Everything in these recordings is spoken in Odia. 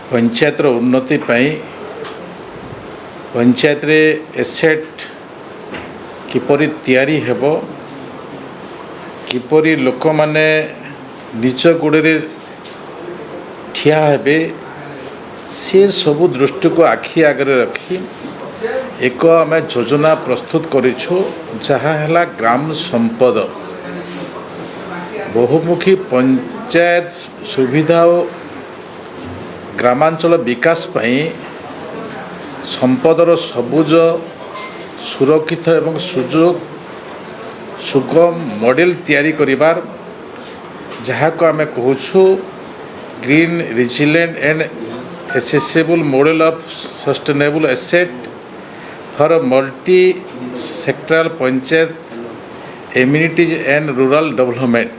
ପଞ୍ଚାୟତର ଉନ୍ନତି ପାଇଁ ପଞ୍ଚାୟତରେ ଏସେଟ୍ କିପରି ତିଆରି ହେବ, କିପରି ଲୋକମାନେ ନିଜ ଗୋଡ଼ରେ ଠିଆ ହେବେ, ସେ ସବୁ ଦୃଷ୍ଟିକୁ ଆଖି ଆଗରେ ରଖି ଏକ ଆମେ ଯୋଜନା ପ୍ରସ୍ତୁତ କରିଛୁ, ଯାହା ହେଲା ଗ୍ରାମ ସମ୍ପଦ ବହୁମୁଖୀ ପଞ୍ଚାୟତ ସୁବିଧା ଓ ଗ୍ରାମାଞ୍ଚଳ ବିକାଶ ପାଇଁ ସମ୍ପଦର ସବୁଜ, ସୁରକ୍ଷିତ ଏବଂ ସୁଯୋଗ ସୁଗମ ମଡ଼େଲ ତିଆରି କରିବାର, ଯାହାକୁ ଆମେ କହୁଛୁ green, resilient and accessible model of sustainable asset for multi sectoral panchayat amenities and rural development।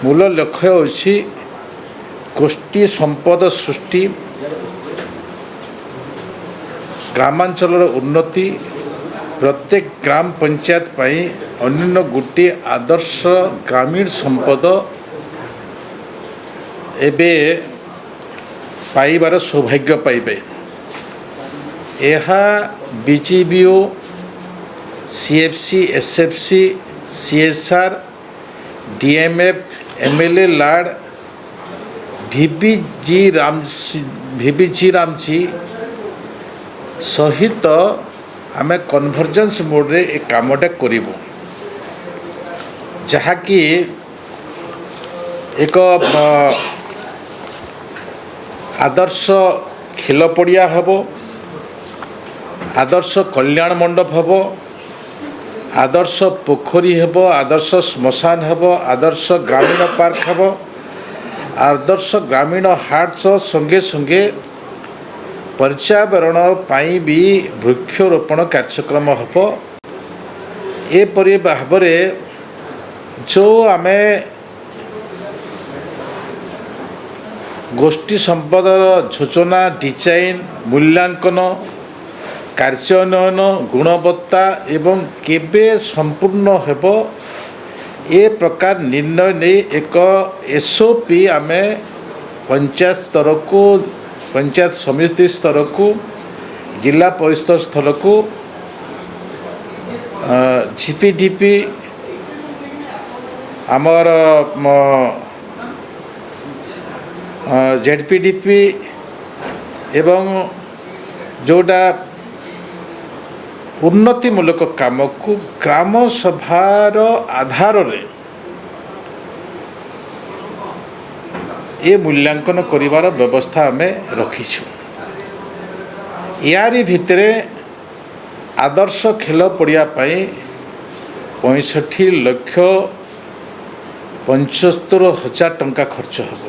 ମୂଳ ଲକ୍ଷ୍ୟ ହେଉଛି ଗୋଷ୍ଠୀ ସମ୍ପଦ ସୃଷ୍ଟି, ଗ୍ରାମାଞ୍ଚଳର ଉନ୍ନତି। ପ୍ରତ୍ୟେକ ଗ୍ରାମ ପଞ୍ଚାୟତ ପାଇଁ ଅନ୍ୟ ଗୋଟିଏ ଆଦର୍ଶ ଗ୍ରାମୀଣ ସମ୍ପଦ ଏବେ ପାଇବାର ସୌଭାଗ୍ୟ ପାଇବେ। ଏହା ବିଜିବିଓ, CFC, SFC, CSR, DMF, MLA LAD, VBG Ram VBG Ramji ସହିତ ଆମେ କନଭର୍ଜେନ୍ସ ମୋଡ଼ରେ ଏ କାମଟା କରିବୁ, ଯାହାକି ଏକ ଆଦର୍ଶ ଖେଳ ପଡ଼ିଆ ହେବ, ଆଦର୍ଶ କଲ୍ୟାଣ ମଣ୍ଡପ ହେବ, ଆଦର୍ଶ ପୋଖରୀ ହେବ, ଆଦର୍ଶ ଶ୍ମଶାନ ହେବ, ଆଦର୍ଶ ଗ୍ରାମୀଣ ପାର୍କ ହେବ, ଆଦର୍ଶ ଗ୍ରାମୀଣ ହାଟ ସଙ୍ଗେ ସଙ୍ଗେ ପର୍ଯ୍ୟାବରଣ ପାଇଁ ବି ବୃକ୍ଷରୋପଣ କାର୍ଯ୍ୟକ୍ରମ ହେବ। ଏପରି ଭାବରେ ଯେଉଁ ଆମେ ଗୋଷ୍ଠୀ ସମ୍ପଦର ଯୋଜନା, ଡିଜାଇନ୍, ମୂଲ୍ୟାଙ୍କନ, କାର୍ଯ୍ୟାନ୍ୱୟନ, ଗୁଣବତ୍ତା ଏବଂ କେବେ ସମ୍ପୂର୍ଣ୍ଣ ହେବ, ଏ ପ୍ରକାର ନିର୍ଣ୍ଣୟ ନେଇ ଏକ SOP ଆମେ ପଞ୍ଚାୟତ ସ୍ତରକୁ, ପଞ୍ଚାୟତ ସମିତି ସ୍ତରକୁ, ଜିଲ୍ଲା ପରିଷଦ ସ୍ତରକୁ, ଜିପିଡିପି, ଆମର ଜେଡ଼ପିଡିପି ଏବଂ ଯେଉଁଟା ଉନ୍ନତିମୂଳକ କାମକୁ ଗ୍ରାମ ସଭାର ଆଧାରରେ ଏ ମୂଲ୍ୟାଙ୍କନ କରିବାର ବ୍ୟବସ୍ଥା ଆମେ ରଖିଛୁ। ୟାରି ଭିତରେ ଆଦର୍ଶ ଖେଳ ପଡ଼ିଆ ପାଇଁ 65,75,000 ଟଙ୍କା ଖର୍ଚ୍ଚ ହେବ,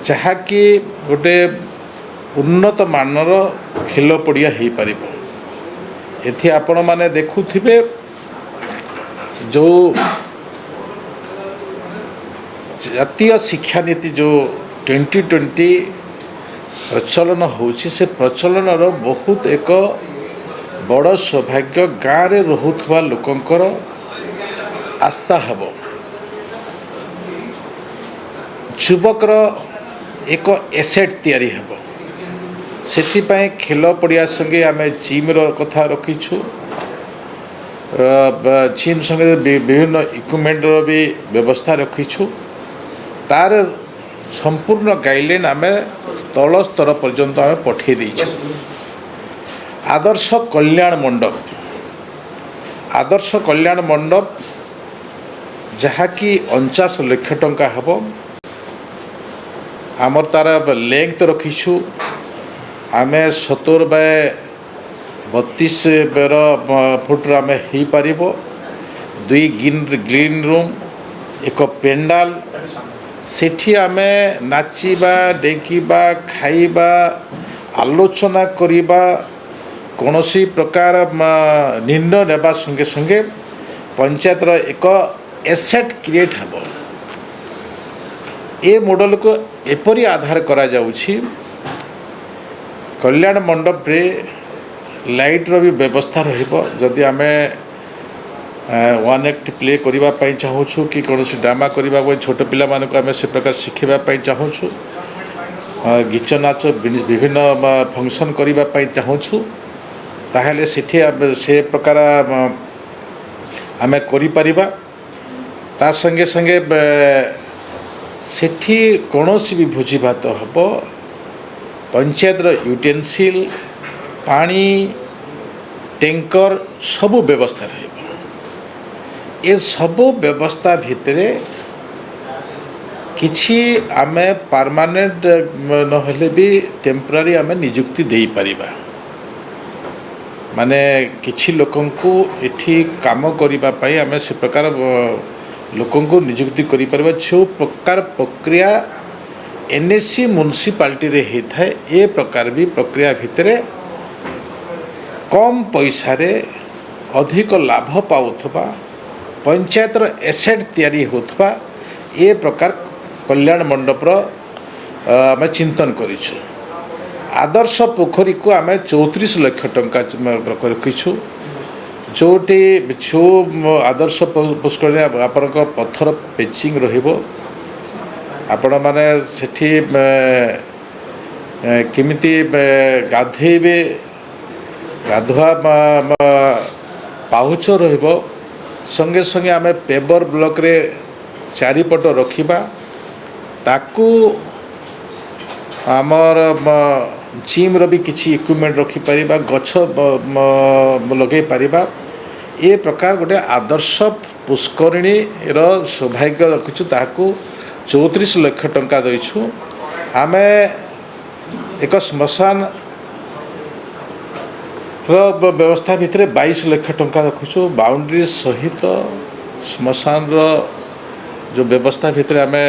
ଯାହାକି ଗୋଟେ ଉନ୍ନତ ମାନର ଖେଳ ପଡ଼ିଆ ହେଇପାରିବ। ଏଠି ଆପଣମାନେ ଦେଖୁଥିବେ, ଯେଉଁ ଜାତୀୟ ଶିକ୍ଷାନୀତି ଯେଉଁ 2020 ପ୍ରଚଳନ ହେଉଛି, ସେ ପ୍ରଚଳନର ବହୁତ ଏକ ବଡ଼ ସୌଭାଗ୍ୟ ଗାଁରେ ରହୁଥିବା ଲୋକଙ୍କର ଆସ୍ଥା ହେବ, ଯୁବକର ଏକ ଏସେଟ୍ ତିଆରି ହେବ। ସେଥିପାଇଁ ଖେଳ ପଡ଼ିଆ ସଙ୍ଗେ ଆମେ ଜିମ୍ର କଥା ରଖିଛୁ। ଜିମ୍ ସଙ୍ଗେ ବିଭିନ୍ନ ଇକ୍ୱିପମେଣ୍ଟର ବି ବ୍ୟବସ୍ଥା ରଖିଛୁ। ତାର ସମ୍ପୂର୍ଣ୍ଣ ଗାଇଡ଼ଲାଇନ୍ ଆମେ ତଳ ସ୍ତର ପର୍ଯ୍ୟନ୍ତ ଆମେ ପଠାଇ ଦେଇଛୁ। ଆଦର୍ଶ କଲ୍ୟାଣ ମଣ୍ଡପ, ଆଦର୍ଶ କଲ୍ୟାଣ ମଣ୍ଡପ ଯାହାକି 49 ଲକ୍ଷ ଟଙ୍କା ହେବ। ଆମର ତାର ଲେନ୍ଥ ରଖିଛୁ ଆମେ 70 ବାଇ 32 ବେର ଫୁଟର ଆମେ ହେଇପାରିବ। ଦୁଇ ଗ୍ରୀନ୍ ରୁମ୍, ଏକ ପେଣ୍ଡାଲ, ସେଠି ଆମେ ନାଚିବା, ଡେକିବା, ଖାଇବା, ଆଲୋଚନା କରିବା, କୌଣସି ପ୍ରକାର ନିର୍ଣ୍ଣୟ ନେବା ସଙ୍ଗେ ସଙ୍ଗେ ପଞ୍ଚାୟତର ଏକ ଏସେଟ୍ କ୍ରିଏଟ୍ ହେବ। ଏ ମଡ଼େଲକୁ ଏପରି ଆଧାର କରାଯାଉଛି, କଲ୍ୟାଣ ମଣ୍ଡପରେ ଲାଇଟ୍ର ବି ବ୍ୟବସ୍ଥା ରହିବ। ଯଦି ଆମେ ୱାନ୍ ଆକ୍ଟ ପ୍ଲେ କରିବା ପାଇଁ ଚାହୁଁଛୁ କି କୌଣସି ଡ୍ରାମା କରିବା ପାଇଁ ଛୋଟ ପିଲାମାନଙ୍କୁ ଆମେ ସେ ପ୍ରକାର ଶିଖିବା ପାଇଁ ଚାହୁଁଛୁ, ଗୀତ ନାଚ, ବିଭିନ୍ନ ଫଙ୍କସନ୍ କରିବା ପାଇଁ ଚାହୁଁଛୁ, ତାହେଲେ ସେଠି ଆମେ ସେ ପ୍ରକାର ଆମେ କରିପାରିବା। ତା ସଙ୍ଗେ ସଙ୍ଗେ ସେଠି କୌଣସି ବି ଭୋଜି ଭାତ ହେବ, ପଞ୍ଚାୟତର ୟୁଟେନ୍ସିଲ୍, ପାଣି ଟ୍ୟାଙ୍କର ସବୁ ବ୍ୟବସ୍ଥା ରହିବ। ଏସବୁ ବ୍ୟବସ୍ଥା ଭିତରେ କିଛି ଆମେ ପରମାନେଣ୍ଟ ନହେଲେ ବି ଟେମ୍ପୋରାରୀ ଆମେ ନିଯୁକ୍ତି ଦେଇପାରିବା। ମାନେ କିଛି ଲୋକଙ୍କୁ ଏଠି କାମ କରିବା ପାଇଁ ଆମେ ସେ ପ୍ରକାର ଲୋକଙ୍କୁ ନିଯୁକ୍ତି କରିପାରିବା। ଯେଉଁ ପ୍ରକାର ପ୍ରକ୍ରିୟା ଏନ୍ଏସି ମ୍ୟୁନିସିପାଲିଟିରେ ହେଇଥାଏ, ଏ ପ୍ରକାର ବି ପ୍ରକ୍ରିୟା ଭିତରେ କମ୍ ପଇସାରେ ଅଧିକ ଲାଭ ପାଉଥିବା, ପଞ୍ଚାୟତର ଏସେଟ୍ ତିଆରି ହେଉଥିବା ଏ ପ୍ରକାର କଲ୍ୟାଣ ମଣ୍ଡପର ଆମେ ଚିନ୍ତନ କରିଛୁ। ଆଦର୍ଶ ପୋଖରୀକୁ ଆମେ 34 ଲକ୍ଷ ଟଙ୍କା ରଖିଛୁ। ଯେଉଁଠି ଯେଉଁ ଆଦର୍ଶ ପୁଷ୍କରିଣୀ ଆପଣଙ୍କ ପଥର ପେଚିଂ ରହିବ, ଆପଣମାନେ ସେଠି କେମିତି ଗାଧୋଇବେ, ଗାଧୁଆ ପାହୁଚ ରହିବ। ସଙ୍ଗେ ସଙ୍ଗେ ଆମେ ପେଭର ବ୍ଲକରେ ଚାରିପଟ ରଖିବା। ତାକୁ ଆମର ଜିମ୍ର ବି କିଛି ଇକ୍ୱିପମେଣ୍ଟ ରଖିପାରିବା, ଗଛ ଲଗାଇ ପାରିବା। ଏ ପ୍ରକାର ଗୋଟେ ଆଦର୍ଶ ପୁଷ୍କରିଣୀର ସୌଭାଗ୍ୟ ରଖିଛୁ, ତାହାକୁ 34 ଲକ୍ଷ ଟଙ୍କା ଦେଇଛୁ। ଆମେ ଏକ ଶ୍ମଶାନ ର ବ୍ୟବସ୍ଥା ଭିତରେ 22 ଲକ୍ଷ ଟଙ୍କା ରଖୁଛୁ। ବାଉଣ୍ଡ୍ରି ସହିତ ଶ୍ମଶାନର ଯେଉଁ ବ୍ୟବସ୍ଥା ଭିତରେ ଆମେ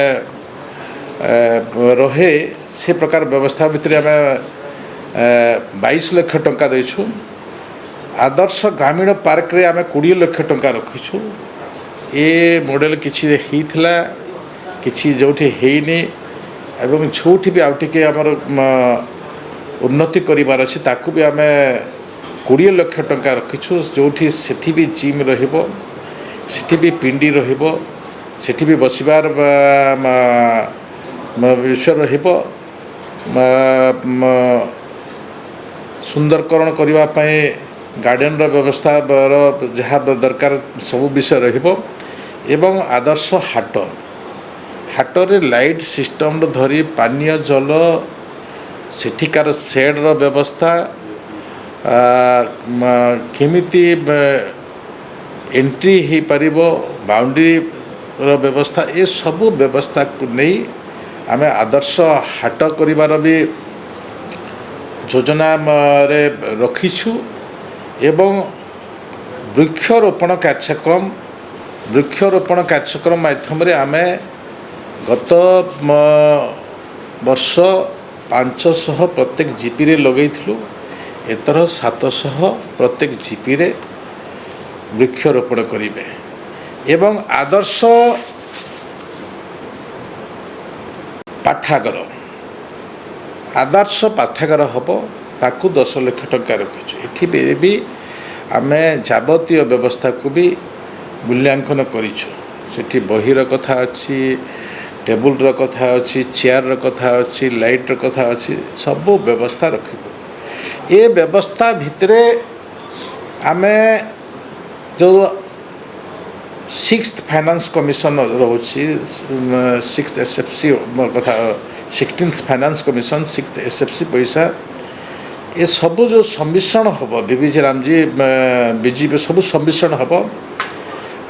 ରହେ, ସେ ପ୍ରକାର ବ୍ୟବସ୍ଥା ଭିତରେ ଆମେ 22 ଲକ୍ଷ ଟଙ୍କା ଦେଇଛୁ। ଆଦର୍ଶ ଗ୍ରାମୀଣ ପାର୍କରେ ଆମେ 20 ଲକ୍ଷ ଟଙ୍କା ରଖିଛୁ। ଏ ମଡ଼େଲ କିଛି ହେଇଥିଲା, କିଛି ଯେଉଁଠି ହେଇନି ଏବଂ ଯେଉଁଠି ବି ଆଉ ଟିକେ ଆମର ଉନ୍ନତି କରିବାର ଅଛି, ତାକୁ ବି ଆମେ 20 ଲକ୍ଷ ଟଙ୍କା ରଖିଛୁ। ଯେଉଁଠି ସେଠି ବି ଜିମ୍ ରହିବ, ସେଠି ବି ପିଣ୍ଡି ରହିବ, ସେଠି ବି ବସିବାର ବିଷୟ ରହିବ, ସୁନ୍ଦରକରଣ କରିବା ପାଇଁ ଗାର୍ଡ଼େନର ବ୍ୟବସ୍ଥା ର ଯାହା ଦରକାର ସବୁ ବିଷୟ ରହିବ। ଏବଂ ଆଦର୍ଶ ହାଟ, ହାଟରେ ଲାଇଟ୍ ସିଷ୍ଟମ୍ ଧରି ପାନୀୟ ଜଳ, ସେଠିକାର ସେଡ଼୍ର ବ୍ୟବସ୍ଥା, କେମିତି ଏଣ୍ଟ୍ରି ହେଇପାରିବ, ବାଉଣ୍ଡ୍ରିର ବ୍ୟବସ୍ଥା, ଏସବୁ ବ୍ୟବସ୍ଥାକୁ ନେଇ ଆମେ ଆଦର୍ଶ ହାଟ କରିବାର ବି ଯୋଜନାରେ ରଖିଛୁ। ଏବଂ ବୃକ୍ଷରୋପଣ କାର୍ଯ୍ୟକ୍ରମ, ବୃକ୍ଷରୋପଣ କାର୍ଯ୍ୟକ୍ରମ ମାଧ୍ୟମରେ ଆମେ ଗତ ବର୍ଷ 500 ପ୍ରତ୍ୟେକ ଜିପିରେ ଲଗେଇଥିଲୁ। ଏଥର 700 ପ୍ରତ୍ୟେକ ଜିପିରେ ବୃକ୍ଷରୋପଣ କରିବେ। ଏବଂ ଆଦର୍ଶ ପାଠାଗାର, ଆଦର୍ଶ ପାଠାଗାର ହେବ, ତାକୁ 10 ଲକ୍ଷ ଟଙ୍କା ରଖିଛୁ। ଏଠି ବି ଆମେ ଯାବତୀୟ ବ୍ୟବସ୍ଥାକୁ ବି ମୂଲ୍ୟାଙ୍କନ କରିଛୁ। ସେଠି ବହିର କଥା ଅଛି, ଟେବୁଲର କଥା ଅଛି, ଚେୟାରର କଥା ଅଛି, ଲାଇଟ୍ର କଥା ଅଛି, ସବୁ ବ୍ୟବସ୍ଥା ରଖିବୁ। ଏ ବ୍ୟବସ୍ଥା ଭିତରେ ଆମେ ଯେଉଁ ସିକ୍ସଥ ଫାଇନାନ୍ସ କମିଶନ ରହୁଛି, ସିକ୍ସ ଏସ୍ଏଫ୍ସି କଥା, 16th Finance Commission, sixth SFC ପଇସା, ଏସବୁ ଯେଉଁ ସମ୍ମିଶ୍ରଣ ହେବ, ଭିବିଜି ରାମଜୀ ବିଜେପି ସବୁ ସମ୍ମିଶ୍ରଣ ହେବ,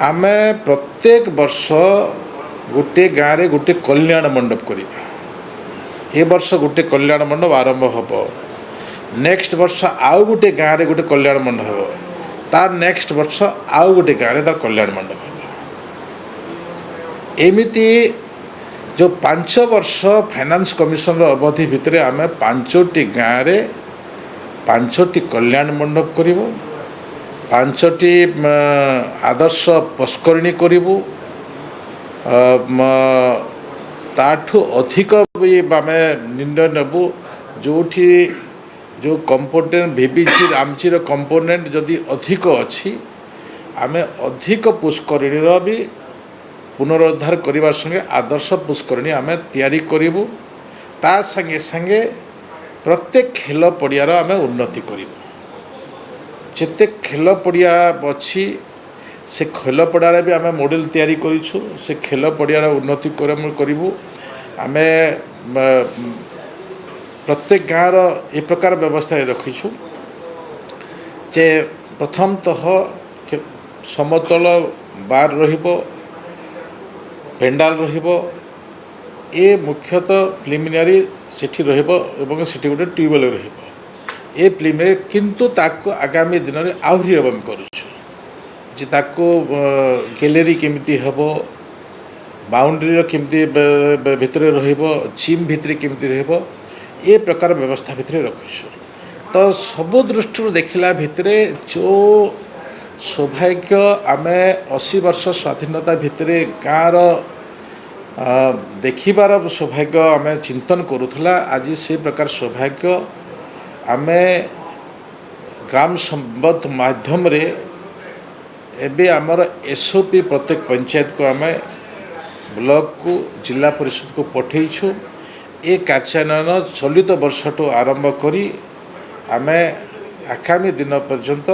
ଆମେ ପ୍ରତ୍ୟେକ ବର୍ଷ ଗୋଟିଏ ଗାଁରେ ଗୋଟିଏ କଲ୍ୟାଣ ମଣ୍ଡପ କରିବା। ଏ ବର୍ଷ ଗୋଟେ କଲ୍ୟାଣ ମଣ୍ଡପ ଆରମ୍ଭ ହେବ, ନେକ୍ସଟ ବର୍ଷ ଆଉ ଗୋଟେ ଗାଁରେ ଗୋଟେ କଲ୍ୟାଣ ମଣ୍ଡପ ହେବ, ତାର ନେକ୍ସଟ ବର୍ଷ ଆଉ ଗୋଟେ ଗାଁରେ ତାର କଲ୍ୟାଣ ମଣ୍ଡପ ହେବ। ଏମିତି ଯେଉଁ 5 ବର୍ଷ ଫାଇନାନ୍ସ କମିଶନର ଅବଧି ଭିତରେ ଆମେ ପାଞ୍ଚଟି ଗାଁରେ ପାଞ୍ଚଟି କଲ୍ୟାଣ ମଣ୍ଡପ କରିବୁ, ପାଞ୍ଚଟି ଆଦର୍ଶ ପୁଷ୍କରିଣୀ କରିବୁ। ତାଠୁ ଅଧିକ ବି ଆମେ ନିର୍ଣ୍ଣୟ ନେବୁ। ଯେଉଁଠି ଯେଉଁ କମ୍ପୋନେଣ୍ଟ ଭିବିଜି ରାମଜିର କମ୍ପୋନେଣ୍ଟ ଯଦି ଅଧିକ ଅଛି, ଆମେ ଅଧିକ ପୁଷ୍କରିଣୀର ବି ପୁନରୁଦ୍ଧାର କରିବା ସଙ୍ଗେ ଆଦର୍ଶ ପୁଷ୍କରିଣୀ ଆମେ ତିଆରି କରିବୁ। ତା ସାଙ୍ଗେ ସାଙ୍ଗେ ପ୍ରତ୍ୟେକ ଖେଲ ପଡ଼ିଆର ଆମେ ଉନ୍ନତି କରିବୁ। ଯେତେ ଖେଲ ପଡ଼ିଆ ଅଛି, ସେ ଖେଲ ପଡ଼ିଆରେ ବି ଆମେ ମଡ଼େଲ ତିଆରି କରିଛୁ। ସେ ଖେଲ ପଡ଼ିଆର ଉନ୍ନତି କରିବୁ। ଆମେ ପ୍ରତ୍ୟେକ ଗାଁର ଏ ପ୍ରକାର ବ୍ୟବସ୍ଥାରେ ରଖିଛୁ ଯେ ପ୍ରଥମତଃ ସମତଳ ବାର ରହିବ, ପେଣ୍ଡାଲ ରହିବ, ଏ ମୁଖ୍ୟତଃ ପ୍ରିଲିମିନାରୀ ସେଠି ରହିବ ଏବଂ ସେଠି ଗୋଟେ ଟ୍ୟୁବୱେଲ୍ ରହିବ ଏ ପ୍ରିଲିମିନାରୀ। କିନ୍ତୁ ତାକୁ ଆଗାମୀ ଦିନରେ ଆହୁରି ଆମେ କରୁଛୁ ଯେ ତାକୁ ଗ୍ୟାଲେରୀ କେମିତି ହେବ, ବାଉଣ୍ଡ୍ରିର କେମିତି ଭିତରେ ରହିବ, ଜିମ୍ ଭିତରେ କେମିତି ରହିବ, ଏ ପ୍ରକାର ବ୍ୟବସ୍ଥା ଭିତରେ ରଖିଛୁ। ତ ସବୁ ଦୃଷ୍ଟିରୁ ଦେଖିଲା ଭିତରେ ଯେଉଁ ସୌଭାଗ୍ୟ ଆମେ 80 ବର୍ଷ ସ୍ୱାଧୀନତା ଭିତରେ ଗାଁର ଦେଖିବାର ସୌଭାଗ୍ୟ ଆମେ ଚିନ୍ତନ କରୁଥିଲା, ଆଜି ସେ ପ୍ରକାର ସୌଭାଗ୍ୟ ଆମେ ଗ୍ରାମ ସମ୍ବଦ ମାଧ୍ୟମରେ ଏବେ ଆମର ଏସ୍ଓପି ପ୍ରତ୍ୟେକ ପଞ୍ଚାୟତକୁ, ଆମେ ବ୍ଲକକୁ, ଜିଲ୍ଲା ପରିଷଦକୁ ପଠେଇଛୁ। ଏ କାର୍ଯ୍ୟାନ୍ୱୟନ ଚଳିତ ବର୍ଷଠୁ ଆରମ୍ଭ କରି ଆମେ ଆଗାମୀ ଦିନ ପର୍ଯ୍ୟନ୍ତ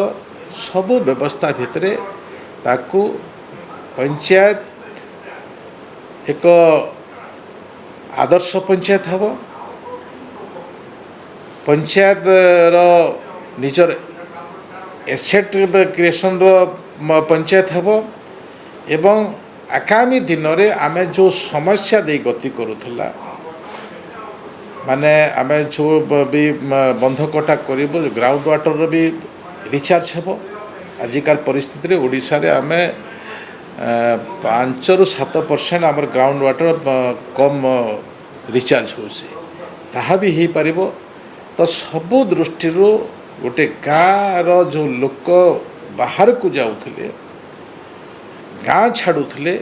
ସବୁ ବ୍ୟବସ୍ଥା ଭିତରେ ତାକୁ ପଞ୍ଚାୟତ ଏକ ଆଦର୍ଶ ପଞ୍ଚାୟତ ହେବ, ପଞ୍ଚାୟତର ନିଜର ଏସେଟ୍ କ୍ରିଏସନ୍ର ପଞ୍ଚାୟତ ହେବ ଏବଂ ଆଗାମୀ ଦିନରେ ଆମେ ଯେଉଁ ସମସ୍ୟା ଦେଇ ଗତି କରୁଥିଲା, ମାନେ ଆମେ ଯେଉଁ ବି ବନ୍ଧ କଟା କରିବୁ, ଗ୍ରାଉଣ୍ଡ ୱାଟରର ବି ରିଚାର୍ଜ ହେବ। ଆଜିକାର ପରିସ୍ଥିତିରେ ଓଡ଼ିଶାରେ ଆମେ 5ରୁ 7% ଆମର ଗ୍ରାଉଣ୍ଡ ୱାଟର କମ୍ ରିଚାର୍ଜ ହେଉଛି, ତାହା ବି ହେଇପାରିବ। ତ ସବୁ ଦୃଷ୍ଟିରୁ ଗୋଟେ ଗାଁର ଯେଉଁ ଲୋକ ବାହାରକୁ ଯାଉଥିଲେ, ଗାଁ ଛାଡ଼ୁଥିଲେ,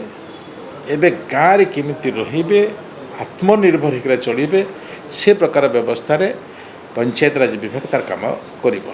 ଏବେ ଗାଁରେ କେମିତି ରହିବେ, ଆତ୍ମନିର୍ଭର ହେଇକରି ଚଳିବେ, ସେ ପ୍ରକାର ବ୍ୟବସ୍ଥାରେ ପଞ୍ଚାୟତରାଜ ବିଭାଗ ତାର କାମ କରିବ।